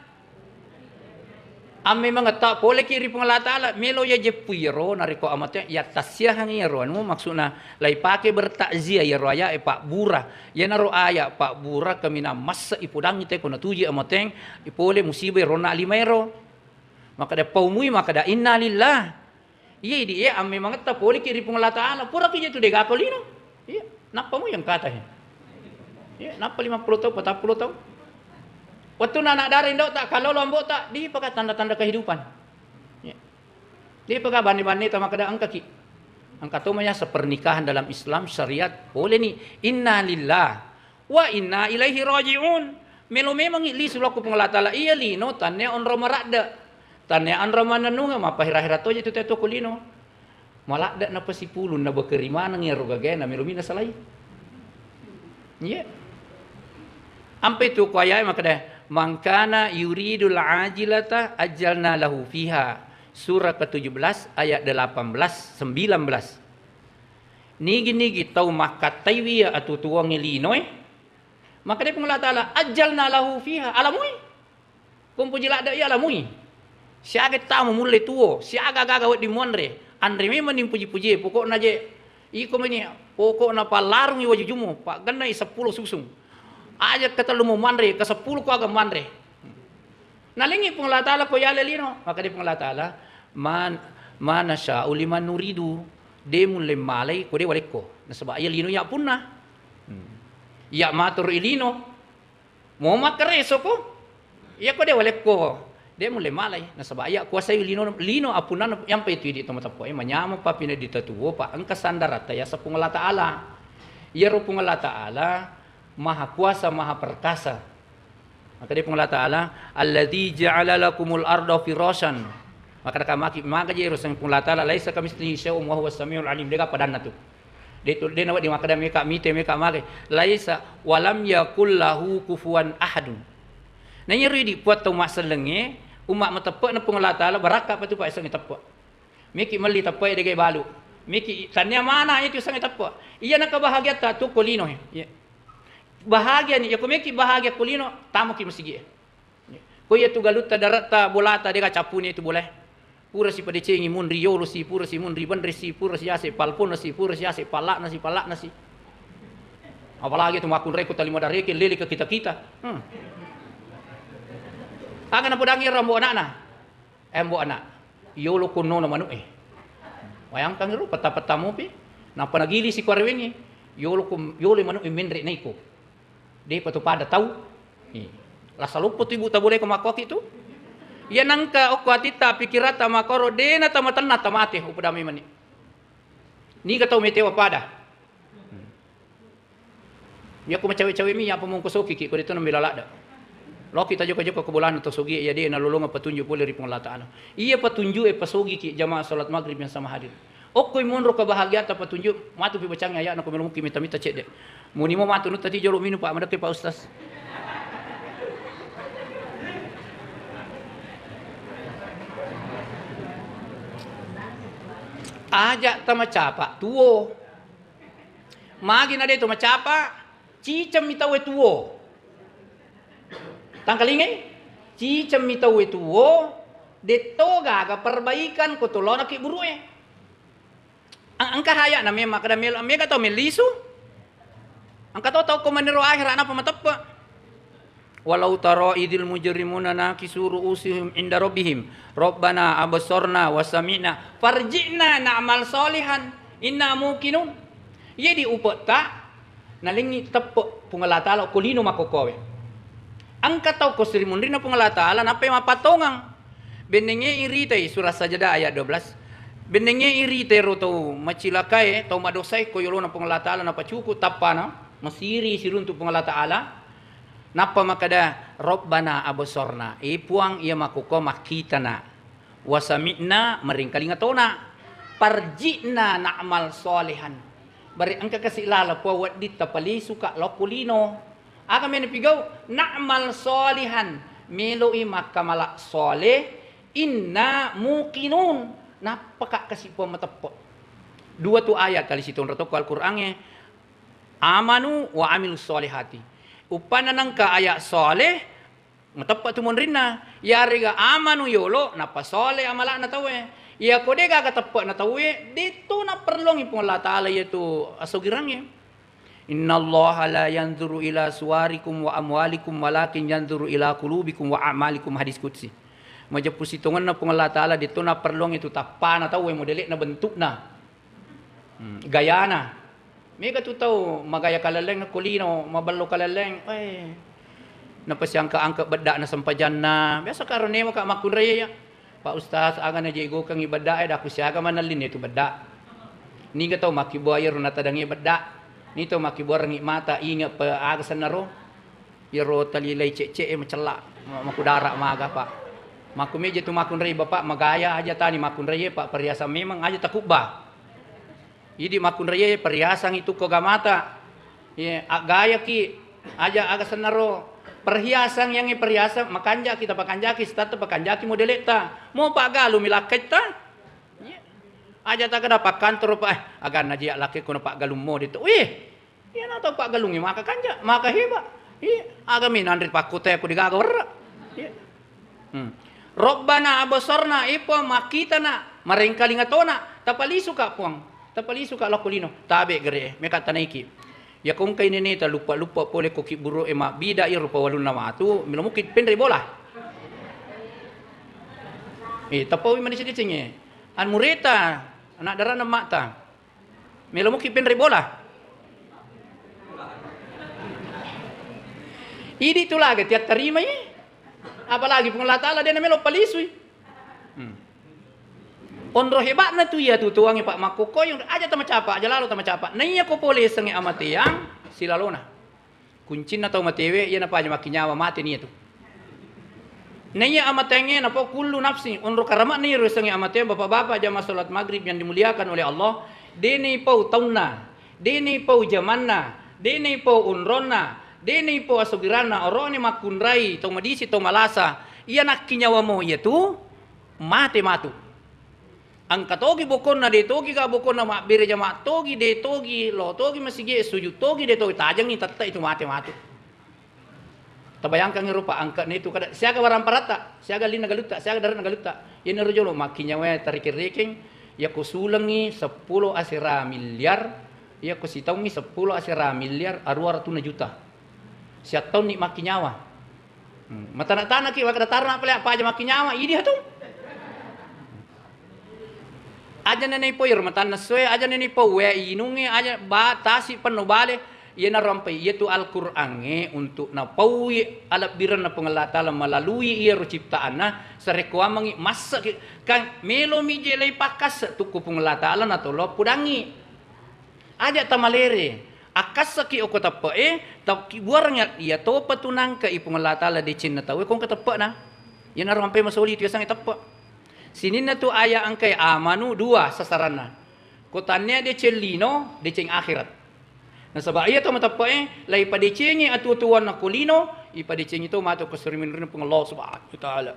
Ammemangetta poleki ri Puang Allah Ta'ala, melo iya jeppui iyaro, narekko amate, yattassiahangngi iyaro anu, maksudna laipake bertakziah iyaro aya'e pabbura. Iyanaro aya pabbura kaminang masse ipodangngi teko natuju amateng, ipole musibah ironna lima ero. Makkeda paumui makkeda, "Innalillah." Iya, idi, iya, ammemangetta poleki ri Puang Allah Ta'ala. Puraki je tu dega ko lino. Iya, nappa mu yang kata he. Iya, nappa lima puluh tahun, patappulo tahun. Waktu anak dara indo tak, kalau lombok tak, di paka tanda-tanda kehidupan. Iya. Di paka bani-bani ta makkeda engka ki. Engka to maya sepernikahan dalam Islam syariat boleh ni. Innalillah. Wa inna ilaihi raji'un. Melo memangngi lisu lao ku Puang Allah Ta'ala, iya lino tannia onrong maradde. Tannia onrong mannennungeng, mappahera-hera toje tu teto ku lino. Maladde napasipulung nabekeri maneng iyaro gagae namelo mi nasalai. Iya. Ampe tu ku ayae makkeda, "Man kana yuridul ajilata ajjalna lahu fiha." Surah ketujuh belas ayat delapan belas, sembilan belas. Nigi-nigi tau makkattaiwi iya atutuangnge linoe, Makkeda Puang Allah Ta'ala, "Ajjalna lahu fiha," alamui. Ko mupoji ladde iya alamui. Siaga tama mulle tuo, siaga gaga wedding muanre, anre memang ni mupoji-pojie, pokokna je iko meni, pokokna pallarungi wajujumu, paggennai seppulo susung. Aja ketellu mu manre, keseppulo ko aga manre. Nalengngi Puang Allah Ta'ala ko yale lino, makkeda Puang Allah Ta'ala, "Man-, ma nasya'u liman nuridu," de mulle malai ko de walekko. Nasaba iya lino ya punna. Hmm. Ya matur i lino. Mo makkareso ko. Iya ko de walekko. De mulle malai. Nasaba iya kuasai lino, lino apunna yang pe itu idi to mateppo. Eh, manyameng pa pinedita tuo, pa engka sandaratta yaseng Puang Allah Ta'ala. Iyaro Puang Allah Ta'ala maha kuasa, maha perkasa. Makkeda Puang Allah Ta'ala, "Alladzi ja'ala lakumul arda firasyan." Makkeda ka maki, maga je ruseng Puang Allah Ta'ala, "Laisa kamitslihi syai'un wa huwas samiul alim." Dega padanna tu. De tu, de nawedding makkeda meka mite, meka mage. "Laisa wa lam yakul lahu kufuwan ahadun." Na iyaro idi puang tau massellengnge, umma mateppe'na Puang Allah Ta'ala, barakka pa tu pa esengnge teppe'. Meki melli teppe' dega balu. Meki tannia mana itu sange teppe'. Iya na kebahagiatta tu ko lino he. Iya. Bahagia ni, yako meki bahagia ko lino, tamuki masigi e. Ko iya tu galutta, daratta, bolata, dega cappuni itu bola e. Pura si padecengi munri yolo si, pura si munri benre si, pura si ase palpona si, pura si ase pallakna si, pallakna si. Apalagi tu makkunrai ko talima dareke, lele ke kita-kita. Hmm. Aga napodangi rambo anakna. Embo ana', yolo konnona manu'e. Wayangkang ro petta-petta mopi, nappa nagilisi ko arewengnge, yolo ko, yolo manu'e menre naiko. Depa to pada tau. Ih. Lasa loppo tu ibu taboleko makkoki tu. Iya nangka okko atitta, pikiratta makkoro, dena tamatenna tamate, upoda memani. Niga tau metewa pada. Iya ko macawe-cawe mi, iya pa mongko sokiki, ko detto nambela ladda. Loki tajoko-joko ko bolana to sogi, iya de nalolongeng patunju pole ri Puang Allah Ta'ala. Iya patunju e pasogiki jamaah salat maghrib yang sama hadir. Okko monro kebahagiaan ta patunju, matu pi bacang ayat na ko melo mungkin mita-mita cedde. Muni mo matu nutta ti jolo minum Pak, madakkai Pak Ustaz. Aja tamacapa tuo. Magi na de to macapa, cicemmi tauwe tuo. Tangkalingai? Cicemmi tauwe tuo, detto gaga perbaikan ko tolona ki burue. Ang-, engka haya na memang kada melo, mega tau melisu. Engka to tau ko meniro akhirat napa mateppe. Walau tara idzil mujrimuna nakisu ru'usihim inda rabbihim, "Rabbana absarna wa sami'na farji'na na'mal shalihan inna muqinun." Iya di upetta nalengngi teppe Puang Allah Ta'ala ko lino makkokkowe. Engka tau ko siri munrinna Puang Allah Ta'ala nappai mappatongang. Bennengnge iritai surah Sajdah ayat dua belas. Bennengnge iritai ro tau macilakae, tau madosae ko yolona Puang Allah Ta'ala napacuku tappana, masiri siruntu Puang Allah Ta'ala. Nappa makkeda, "Rabbana absarna," e Puang, iya makkokko makkitana, "wa sami'na," maringkalinga tona, "farji'na na'mal shalihan." Bare engka kasi lala Puang wedding tapalisuka lokko lino. Aga mena pigau? "Na'mal shalihan," meloi makkamala shaleh, "inna muqinun," nappaka kasi Puang mateppe. Dua tu ayat tali sitonro tokko Al-Qur'angnge. Amanu wa amilus sholihati. Uppanna nengka aya sholeh, mateppe tu monrinna. Yarega amanu yolo, nappa sholeh amala'na tauwe. Iyako de gaga teppe'na tauwe, detu naperlongi Puang Allah Ta'ala iyatu asogirangnge. "Innallaha la yanzuru ila suwarikum wa amwalikum walakin yanzuru ila qulubikum wa a'malikum," hadis qudsi. Majeppu sitongenna Puang Allah Ta'ala, detu naperlongi tu tappana tauwe, modele'na, bentukna. Hmm, gayana. Mega tu tau magaya kalelleng ko lino, maballo kalelleng, eh, napasiangka-angka bedda'na sempajanna. Biasa karo nemo ka makkunrai ya. "Pak Ustaz, aga najegokengngi bedda e, daku siaga manellinni tu bedda." Niga tau makkibua iyaro natadangi bedda. Ni tau makkibua rengi mata, inge pe aga sennaro. Iyaro talilai cecce e macella, ma-, makudara maga, Pak. Makkumeja tu makkunrai, Bapak, magaya aja tani makkunrai, Pak, perhiasan memang aja takubba. Idi makkunrai perhiasan itu ko gamata. Ye, aggayaki aja aga sennaro perhiasan, yang perhiasan makanja kita pakanjaki, setatta pakanjaki modeletta. Mo paggalumi lakkaitta. Ye. Aja takada pakkantoro, Pak, eh, aganna jia lakkaiku na paggalummo ditu. Wih, Iyana tau paggalungnge maka kanja, maka heba. Iya, aga mi nanre pakkutea ku degaga werra. Iya. Hmm. Rabbana absarna, e Puang, makkitana, marengkalinga tona, tapalisuka Puang, tapalisuka lokko lino, tabe gere e, meka tanaiki. Yako engkai neneta luppa-luppa pole ko kibburu e mabbida, iya rupa walunna matu, melo mukki penre bola. Eh, tappaui mani seddi cengnge. An mureta, anak darana mata. Melo muki penre bola. Idi tu laga tiattarimai. Apalagi Puang Allah Ta'ala de na melo palisui. Hmm. Onro hebatna tu iya tu tuangi, Pak, makkokkoe aja tamacapa, aja lalo tamacapa. Naiya ko pole sengnge amateang silalona. Kuncinna tau matewe, iyana paja makkinyawa, mate ni iyatu. Naiya amatengnge napau kullu nafsi, onro karama'na iyaro sengnge amateang, bapak-bapak jamaah salat maghrib yang dimuliakan oleh Allah, de naipau taunna, de naipau jamanna, de naipau onronna, de naipau asogiranna, oroni makkunrai tau madisi, tau malasa, iya nakkinyawamo iyatu, mate matu. Engka togi bokonna, de togi ga bokonna, mabbere jama togi, de togi, lo togi masigi e, sujud togi, de togi, tajengngi tette itu mate matu. Tabayangkangngi rupa engka ne tu kada, siaga waramparatta, siaga linna galutta, siaga dare'na galutta. Iyanaro jolo makkinyawae tarekeng-rekeng, yako sulengngi seppulo asera miliar, yako sitaungngi seppulo asera miliar, arua ratuna juta. Siattaunni makkinyawa. Hmm, matana-tanaki, makkeda tarna pale, apa aja makkinyawa, idi hatu. Aja nenei poi rumatanna soe, aja nenei pau wae inungnge, aja ba-, tasi penno bale, iyana rampai, iyatu Al-Qur'angnge untuk napaui alebbirenna Puang Allah Ta'ala melalui iyaro ciptaanna, sarekko wammengngi masseki, kan melomi je leipakkase tukku Puang Allah Ta'ala natolo pudangngi. Aja tamalere, akkasseki okko teppe'e, takkibuarengngi iya topa tu nangka i Puang Allah Ta'ala decenna tauwe ko engka teppe'na. Iyanaro ampe masoli tu yasengnge teppe'. Sininna tu aya engkae amanu dua sasaranna. Ko tannia deceng lino, deceng akhirat. Nasaba iya to mateppe'e, laipadecengi atuo-tuonna ko lino, ipadecengi to matu ko suriminrina Puang Allah Subhanahu wa Ta'ala.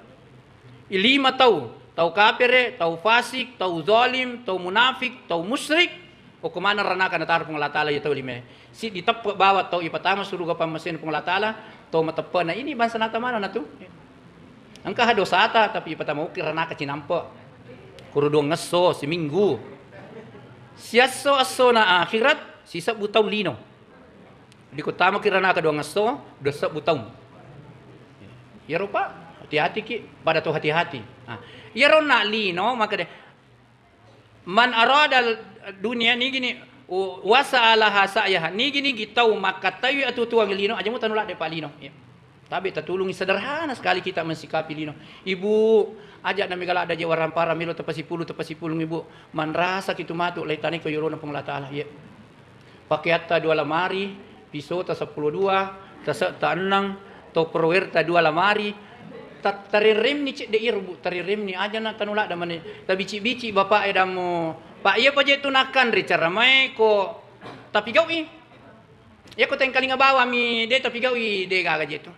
Lima tau, tau kapere, tau fasik, tau zalim, tau munafik, tau musyrik, okko maneng ranaka nataro Puang Allah Ta'ala iya tau lima. Siddi teppe' bawang tau ipatama suruga pammasena Puang Allah Ta'ala, tau mateppe'na ini bangsa nata maneng natu. Engka ha dosata, tapi ipatama uki ranaka cinampe'. Kuru duangngesso, siminggu. Siasso-assona akhirat, sisebbu taung lino. Dikuttamaki ranaka duangngesso, duassebbu taung. Iyaro, Pak, hati-hatiki, pada to hati-hati. Nah, iyaro na lino, maka de, man aradal dunia nigini, u-, wasa'alaha sa'yaha, nigi-nigi tau makkattaiwi atuo-tuoang lino, aja mutanu ladde, Pak, lino. Iya. Tabe tatulungi, sederhana sekali kita mensikapi lino. Ibu, aja na mega ladde je warampara melo tapasipulu, tapasipulung, Ibu. Manrasaki tu matu, laitanai ko yolona Puang Allah Ta'ala. Iya. Pakeatta dua lamari, pisota seppulo dua, tase'ta enneng, tupperware-ta dua lamari, ta-, tareremni cedde iyaro, Bu, tareremni, aja na tanu ladde mani, tabici-bici bapak e dammu, Pak, iya pa je tu nakkanre caramae ko tapigau'i. Iya ko tengkalinga bawammi de tapigau'i, de gaga je tu.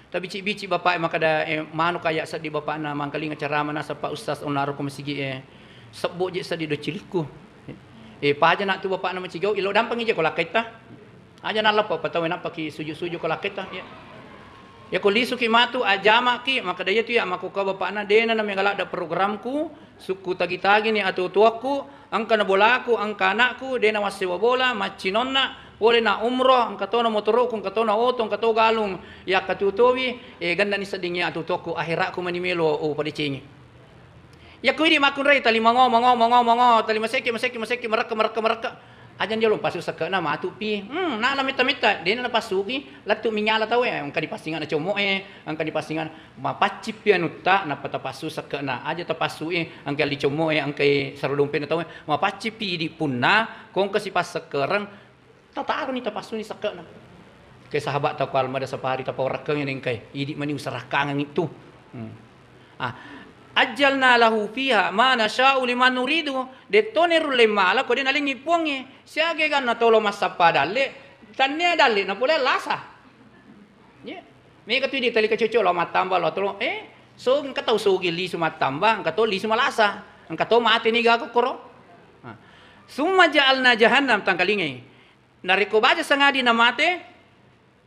Tabici-bici bapak e makkeda, eh, manu kaya seddi bapakna mangkalinga carama naseng Pak Ustaz onnaro ko masigi e. Sebbo je seddi do cilikku. Eh, paja na tu bapakna macigau, ilo dampangi je ko lakkaitta. Aja nalleppa patawe nappaki suju-suju ko lakkaitta. Ya. Ya ko lisuki matu, ajamaki, makkeda iya tu ya makkukka bapakna dena na mega ladde programku, sukku tagi-tagi ni atuo-tuokku, engka na bolaku, engka anakku, de na wassewa bola, maccinonna, pole na umroh, engka tona motoroku, engka tona oto, engka to galung, yakkatutowi, e, gennani seddingngi atuo-tuokku, akhirakku mani melo, o, padecengi. Yakku idi makkunrai, tali mango, mango, mango, mango, tali masekke, masekke, masekke, marekka, marekka, marekka. Ajang jolo passu sekke'na matu pi. Hmm, na, na metta-metta, de na napassuki, lettu minyala tau e, engka dipassingana commo e, engka dipassingana. Mapaccippi anutta, nappa tapassu sekke'na. Aja tapassui, engka li commo e, engkai saro dompe'na tau e. Mapaccippi idi punna, ko engka sipassekkereng, tataroni tapassuni sekke'na. Ke sahabat tau ko almada sapari tapawarekkeng nengkai, idi mani usarakkangengi tu. Hmm. Ah, ajjalna lahu fiha ma nasya'u liman nuridu. Dettone rulle mala ko de nalengngi puangnge. Siaga ganna tolo massappa dalle, tannia dalle na pole lasa. Ye. Mega tu idi tali kacocok lo mattamba lo tolo. Eh, so engka tau sogi lisu mattamba, engka to lisu malasa, engka to mate niga kokkoro. Nah. Summa ja'alna jahannam, tangkalingai. Narekko baja sangadi namate,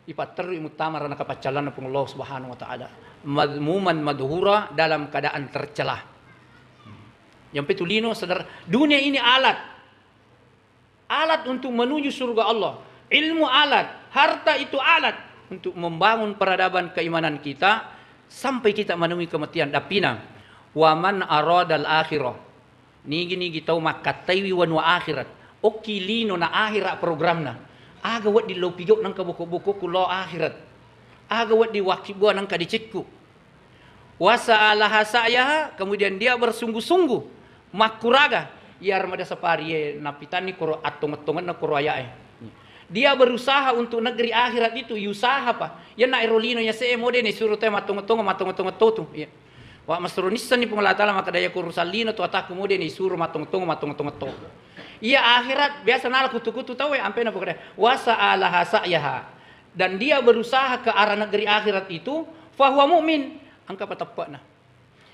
ipatterui muttama ranaka paccallanna Puang Allah Subhanahu wa Ta'ala. Madhmuman madhura, dalam keadaan tercela. Yang petulino sadar, dunia ini alat. Alat untuk menuju surga Allah. Ilmu alat, harta itu alat untuk membangun peradaban keimanan kita sampai kita menemui kematian. Dapina. Wa man aradal akhirah. Nigi-nigi tau makkattaiwi wanua akhirat. Okki lino na akhirat programna. Aga wedding lao pigau nengka boko-bokokku lao akhirat. Aga wedding wakkibua nengka decekku. Wa sa'alaha sa'yaha, kemudian dia bersungguh-sungguh makkuraga. Iya armada saparie napitanni koro attongeng-tongenna koro ayae. Dia berusaha untuk negeri akhirat itu, yusaha pa. Iya na ero lino yase e mode ni suro te mattongeng-tongeng, mattongeng-tongeng totu. Iya. Wa masro nissenni Puang Allah Ta'ala makkeda, iya ko urusan lino to atakku mode ni suro mattongeng-tongeng, mattongeng-tongeng to. Iya akhirat biasa nala kutu-kutu tau e, ampena pokoknya. Wa sa'alaha sa'yaha. Dan dia berusaha ke arah negeri akhirat itu, fahuwa mu'min. Engka pateppe'na.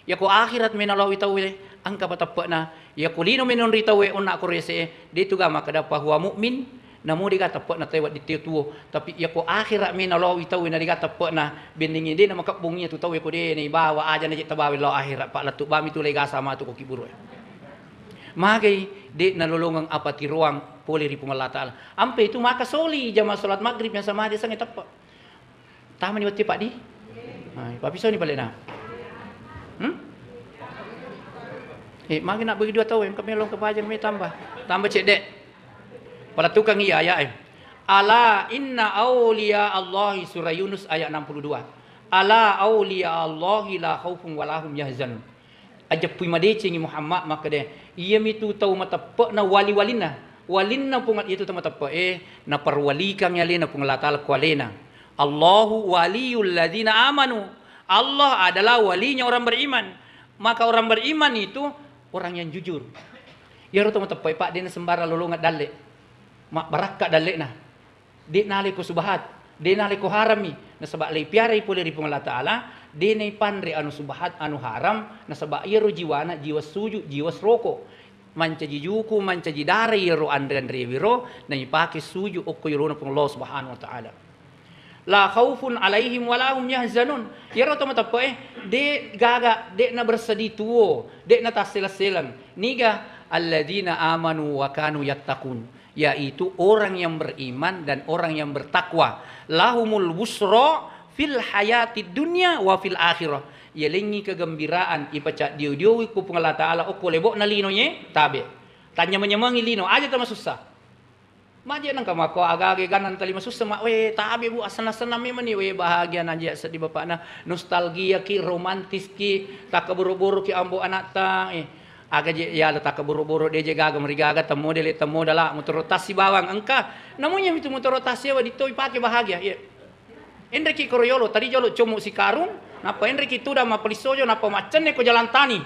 Iya ko akhirat mena lawi tau e, engka pateppe'na. Iya ko lino menonri tau e, onna ko rese e, de tu ga makkeda fahuwa mu'min. Namo dega teppe'na tau e wedding tio tuo. Tapi iya ko akhirat mena lawi tau e na dega teppe'na, bennengngi de na makebbung iya tu tau e ko de na ibawa aja na je tabawa lao akhirat, pa lettu bami tu lai gasa matu ko kiburu e. Magai de nalolongeng apatiroang pole ri Puang Allah Ta'ala. Ampe itu maka soli jamaah salat maghrib yang sama de sange teppe. Tamani wettu, Pak, di? Nah, papisoni balik nah. Hmm? Eh, magi nak bagi dua tau, yang kami long kebaja me tambah. Tambah cedek. Pada tukang iya ayat eh. Ala inna aulia Allahi, surah Yunus ayat enam puluh dua. Ala aulia Allahi la khaufun walahum yahzanun. Ajeppui madecengi Muhammad makkeda, iyamitu tau mateppe'na wali-walinna. Walinna Puang, iyatu tau mateppe'e, naparwalikangngi alena Puang Allah Ta'ala ko alena. Allahu waliyul ladzina amanu. Allah adalah walinya orang beriman. Maka orang beriman itu orang yang jujur. Iyaro tau mateppe'e, Pak, de nasembarang lolongeng dalle. Mabbarakka dallena. De nalai ko subahat, de nalai ko harammi, nasaba laipiarai pole ri Puang Allah Ta'ala, de naipanre anu subahat, anu haram, nasaba iyaro jiwana jiwa suju, jiwa seroko. Mancaji juku, mancaji dara iyaro anre-anrewiro, naipake suju okko yolona Puang Allah Subhanahu wa Ta'ala. La khaufun alaihim wa lahum yahzanun. Iyaro to mateppe'e, de gaga, de nabersedih tuo, de natassela-seleng. Niga alladzina amanu wa kanu yattaqun. Yaitu orang yang beriman dan orang yang bertakwa. Lahumul busra fil hayatid dunya wa fil akhirah. Yalengngi kegembiraan ipacaddio-diowi ku Puang Allah Ta'ala okko lebo'na lino ye, tabe. Tanyameng-nyamengi lino, aja tamasussa. Maje nengka makko aga-aga ganang talima sussa, mak, we, tabe, Bu, asenna-senna memang ni, we, bahagia naje seddi bapakna, nostalgia ki, romantis ki, takkaboro-boro ki ambo anakta, eh. Aga je yala takkaboro-boro de je gaga merigaga temmo de le temmo dala motoro tassi bawang engka. Namunya mitu motoro tassi ewa ditoi pake bahagia. Iya. Enreki koro yolo tadi jolo comu sikarung, nappa enreki tudang mappelissojo nappa maccenne ko jalan tani.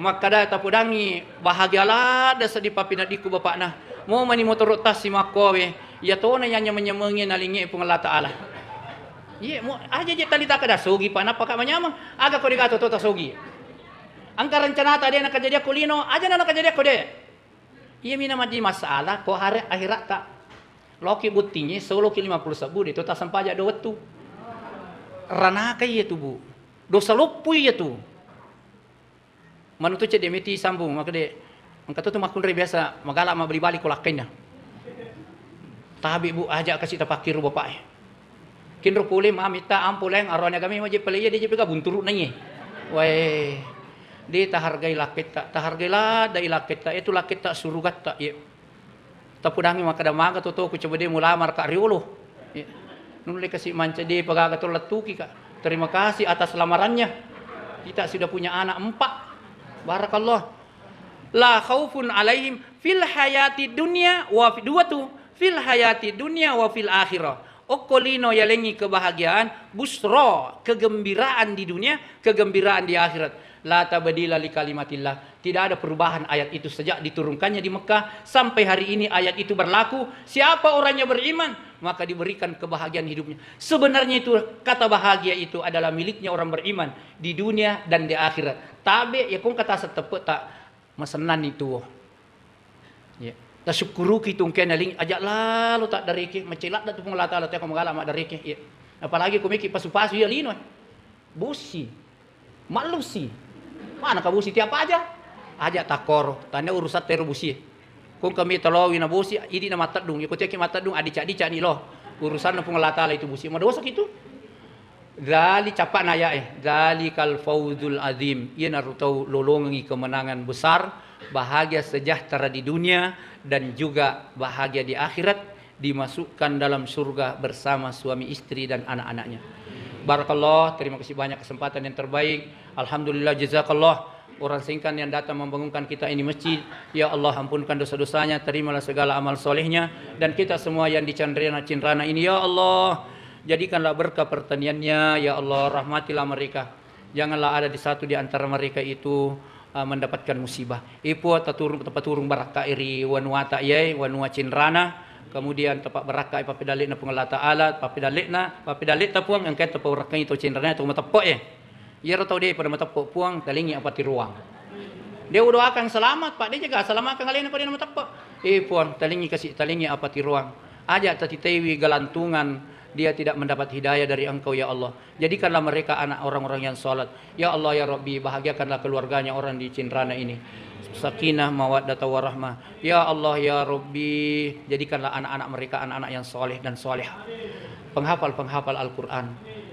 Makkada tapodangi bahagia ladde seddi papinaddiku bapakna. Mo mani motoro tassi makkowe. Iya tona yang nyameng-nyamengi nalingi Puang Allah Ta'ala. Iya, mo aja je tali takkada sogi pa nappa ka manyameng. Aga ko degato tota sogi. Engka rencanata de' nakajadiakko lino, ajana nakajadiakko de'. Iyami na majji masalah ko hare-, akhiratta. Loki buttingngi soloki lima puluh sebbu de' to tasempaja do wettu. Ranaka iya tu, Bu. Dosa loppo iya tu. Manu tu cedde' meti sambung, maka de', engka to tu makkunrai biasa magala mabbali-bali ko lakkainna. Tabe', Bu, aja kasi tapakkiru bapak e. Kinro pole mamitta ampo laing arone agame maje pale iya de' je pega bunturu' na iye. Wae. De' tahargai lakketta, tahargai ladde' lakketta, itu lakketta surugatta, iya. Tapudangi makkada maga to, to ku coba de' mulamar ka riolo. Iya. Nulle kasi manca de' pagaga to lettuki ka. Terima kasih atas lamarannya. Kita sudah punya anak empat. Barakallah. La khaufun alaihim fil hayati dunya wa fi-, dua tu, fil hayati dunya wa fil akhirah. Okko lino yalengngi kebahagiaan, busra, kegembiraan di dunia, kegembiraan di akhirat. La tabdila li kalimatillah. Tidak ada perubahan ayat itu sejak diturunkannya di Mekah sampai hari ini ayat itu berlaku. Siapa orang yang beriman, maka diberikan kebahagiaan hidupnya. Sebenarnya itu kata bahagia itu adalah miliknya orang beriman di dunia dan di akhirat. Tabe' ya kong kata setepe' tak masennanni tuo. Ya. Tasukkuruki tungkena ling aja' lalo taddareke, macai ladda tu Puang Allah Ta'ala teko magala maddareke. Ya. Apalagi ko meki pasu-pasu iya lino. Bosi. Mallusi. Mana ka bosi tiap aja? Aja' takkoro. Tanya urusan tero bosi. Kong kami talowi na bosi, idi na mateddung. Iko tiaki mateddung, adica-dica ni lo. Urusan Puang Allah Ta'ala itu bosi. Madosa kitu. Dzali cappa'na aya'e, "Dzalikal fauzul azim." Iyanaro tau lolongengngi kemenangan besar, bahagia sejahtera di dunia, dan juga bahagia di akhirat, dimasukkan dalam surga bersama suami istri dan anak-anaknya. Barakallah, terima kasih banyak kesempatan yang terbaik. Alhamdulillah, jazakallah. Orang Sengkan yang datang membangunkan kita ini masjid, ya Allah, ampunkan dosa-dosanya, terimalah segala amal solehnya, dan kita semua yang di Cinrana, Cinrana ini, ya Allah, jadikanlah berkah pertaniannya, ya Allah, rahmatilah mereka. Janganlah ada di satu di antara mereka itu, uh, mendapatkan musibah. Ipuang, taturung, tapaturung barakka ri wanuata iyae, wanua Cinrana, kemudian tapabbarakkai pappedalle'na Puang Allah Ta'ala, pappedalle'na, pappedalle'ta Puang, engkai tapaurakkangi tau Cinrana, tau mateppe'e. Iyaro tau de' pada mateppe'e Puang, talingi apatiroang. Dia udoakan selamat, Pak, dia juga selamatkan alena pada mateppe'e. Eh, Puang, talingi kasi, talingi apatiroang. Aja' tatitaiwi galantungan, dia tidak mendapat hidayah dari Engkau, ya Allah. Jadikanlah mereka anak orang-orang yang sholat. Ya Allah, ya Rabbi, bahagiakanlah keluarganya orang di Cinrana ini. Sakinah, mawaddah, warahmah. Ya Allah, ya Rabbi, jadikanlah anak-anak mereka anak-anak yang soleh dan solehah. Penghafal-penghafal Al-Quran.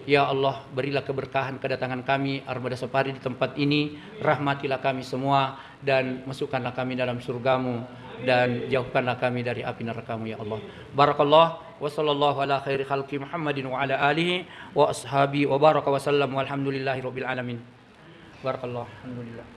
Ya Allah, berilah keberkahan kedatangan kami, Armada Safari, di tempat ini. Rahmatilah kami semua dan masukkanlah kami dalam surgamu dan jauhkanlah kami dari api nerakamu, ya Allah. Barakallah. Wa sallallahu ala khairi khalqi Muhammadin wa ala alihi wa ashabi wa baraka wa sallam, walhamdulillahi rabbil alamin. Barakallah. Alhamdulillah.